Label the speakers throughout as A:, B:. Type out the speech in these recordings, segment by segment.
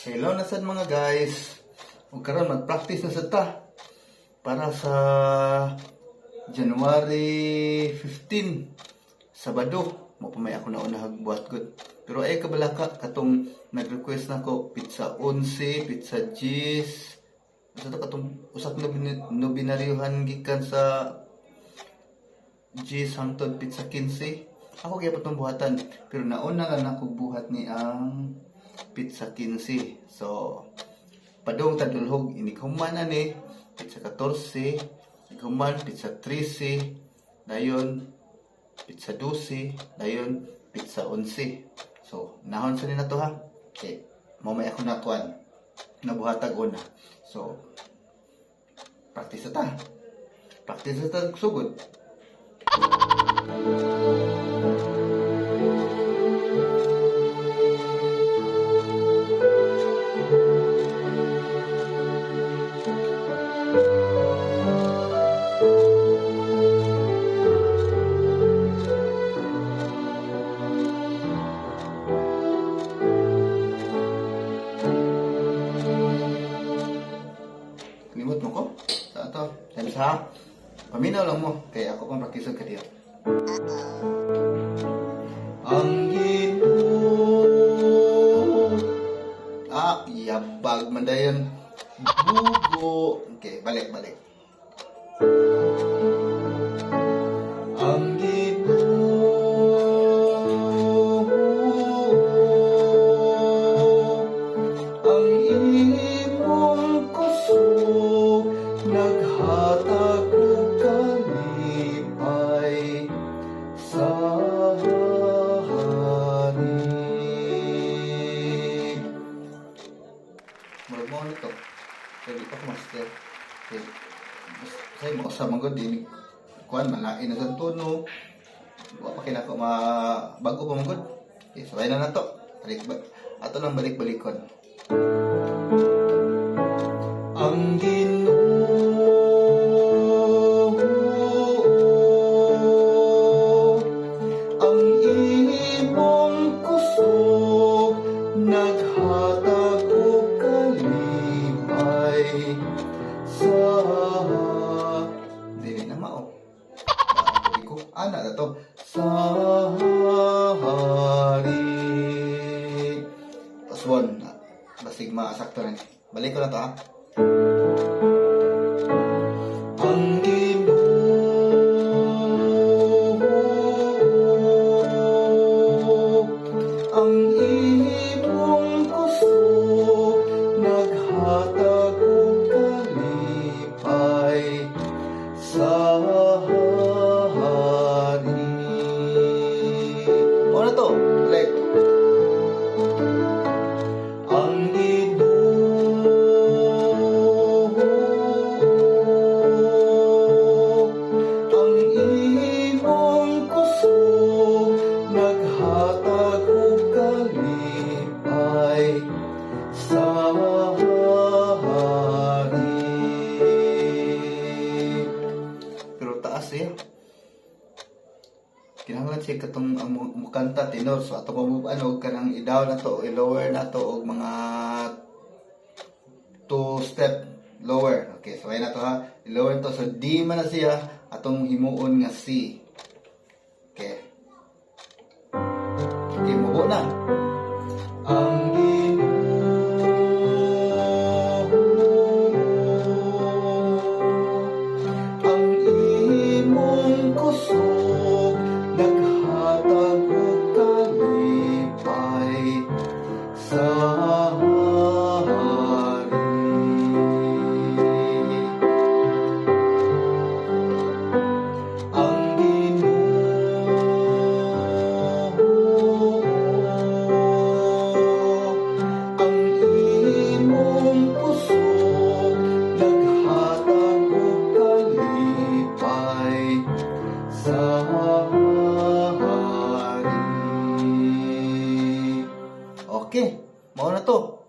A: Hello na sad, mga guys. Ug karon mag-practice na sad ta para sa January 15, Sabado. Mao pa may ako na unahag buhat gud. Pero ay kabalaka katong nag-request na ko petsa 11, petsa 10. Asa to katong usak nobinaryuhan gikan sa 10 hangtod petsa 15. Ako gyapon tong buhatan, pero nauna lang nako buhat ni ang petsa 15. So padung tadulhog inig human ani petsa 14, inig human petsa 13, dayon petsa 12, dayon petsa 11. So nahon sa ni na to ha. Okay, mao may ako nakuan nabuhatag una. So practice na ta. Practice na ta sugod. Limot mo ko? Sa ato. Sabi sa paminaw lang mo. Kaya ako pang practice ka diyo. Ang Ginoo. Ah, yabag man dayon. Bugo. Okay, balik, balik. Ang Ginoo ang imong kusog naghatag og kalipay sa hari. Murag mo nito. Kaya di pa ko master. Kaya, say mo sa mga din kuan malain na sa tono. Wa pa kina ko ma bago pa man gud. Okay, sabay na nato. Balik ba? Ato lang balik-balikon. Ang Ginoo ang imong kusog naghatag og kalipay sa dili na mao. Di ko ana na to sa hari. Oswon, basig maasakto na ni. Balik ko na to ha. Ang Ginoo ang imong kusog naghatag og kalipay sa hari. Mao na to. Balik. Ang Ginoo ang imong kusog naghatag og kalipay sa hari. Pero taas siya. Kinahanglan siya katong ang mukanta tenor. So ato pa mo ano kanang i-down na to, i-lower na to og mga two step lower. Okay, so ayun na to ha. I-lower to. So D man na siya atong himuon nga C. Okay. Okay, mubo na. Ang Ginoo ang imong kusog naghatag og kalipay sa hari. Ang Ginoo ang imong kusog naghatag og kalipay sa hari. Okay, mao na to.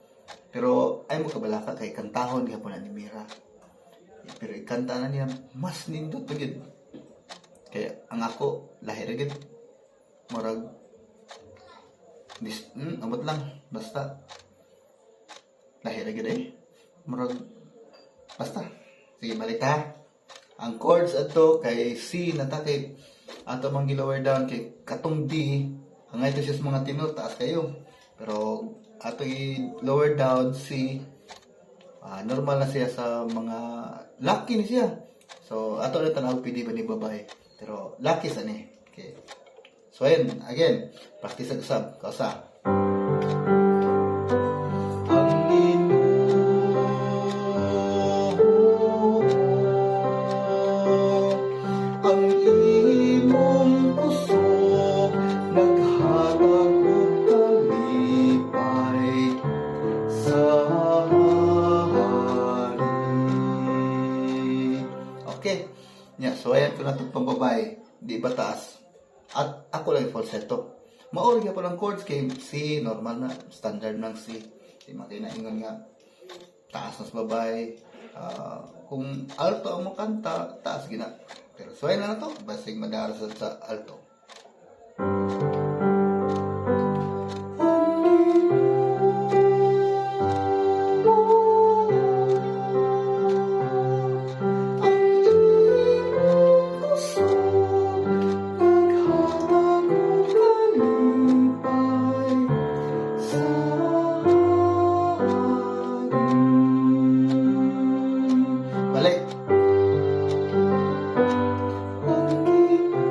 A: Pero ay mo kabalaka kay kantahon gyapon na ni Mira. Pero ikanta na niya mas nindot pa gyud. Kaya ang ako lahi ra gyud. Murag dis, amot lang basta. Lahi ra gyud eh. Murag basta. Sige, balik ta. Ang chords adto kay C na ta kay ato mang gi-lower down kay katong D angay to siya sa mga tenor, taas kayo. Pero ato i-lower down C, normal na siya sa mga laki ni siya. So ato na tanaw pwede ba ni babae. Pero laki sa ni. Okay. So ayun, again, practice ag usab. Kausa. Ang Ginoo ang imong kusog naghatag og kalipay sa hari. Okay. Nya, so ayan ko na itong pambabae. Di ba taas? At ako lang yung falsetto. Maori ka pa ng chords kay C, normal na, standard ng C. Di makinaingon nga taas na sa babae. Kung alto ang mo kanta, taas gina. Pero suway na na to, basig madara sa alto. Ang imong kusog naghatag og kalipay sa hari. Balik. Ang Ginoo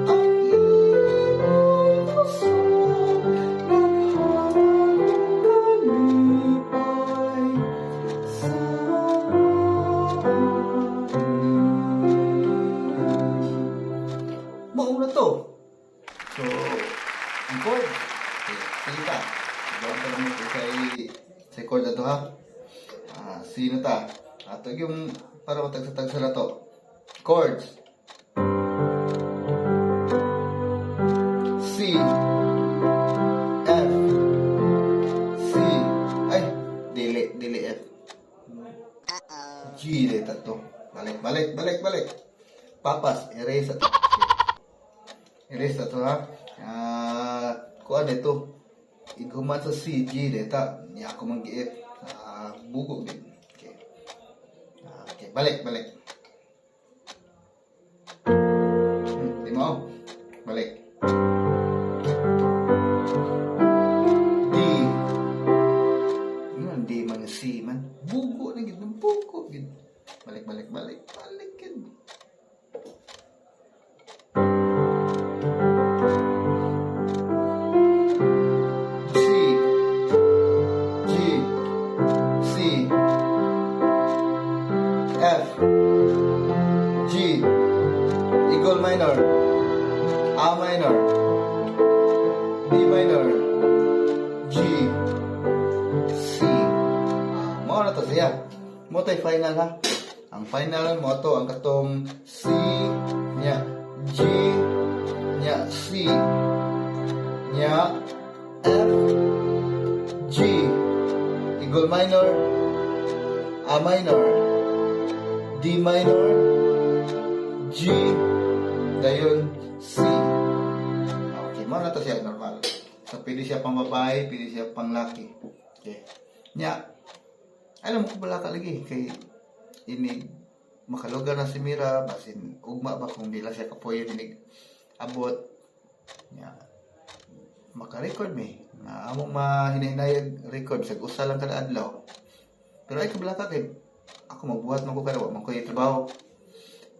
A: ang imong kusog naghatag og kalipay sa hari. Mao na to. So, ang chord. Okay, sige ta. Gawa ta lang mo kay sa chord na to ha. Sino ta? Ato yung para matagsa-tagsa na to. Chords. C, F, C, ay, dili, dili F. G dito to. Balik, balik, balik, balik. Papas, erase to. Erase na to ha. Kuan ito. Ighuman sa C, G dita. Niya ako mang gi-F. Bugo din. Okay. Okay, balik, balik. Di mo? Balik. D. Ano, D man C man. Bugo na gid, bugo gid. Balik, balik, balik, balik gid. C, G, C, F, G, equal minor, A minor, B minor, G, C. Mao na to siya. Mao to'y final ha. Ang final mo to ang katong C nya G nya C nya F, G, equal minor, A minor, D minor, G, dayon C. Okay, mao na to siya normal. So, pwede siya pang babae, pwede siya pang laki. Okay. Nya, alam ko bala ka lagi kay inig makalugar na si Mira, basin ugma ba kung di lang siya kapoy inig abot. Nya, maka-record mi. Na among mahinahinayag record sa usa lang kada adlaw. Pero ay kabala ka kay ako magbuhat man ko kada wa man ko trabaho.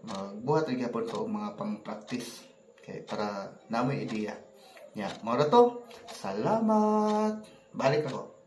A: Magbuhat ra gyapon ko og mga pang-practice kay para namoy ideya. Nya, mao ra to. Salamat. Balik ako.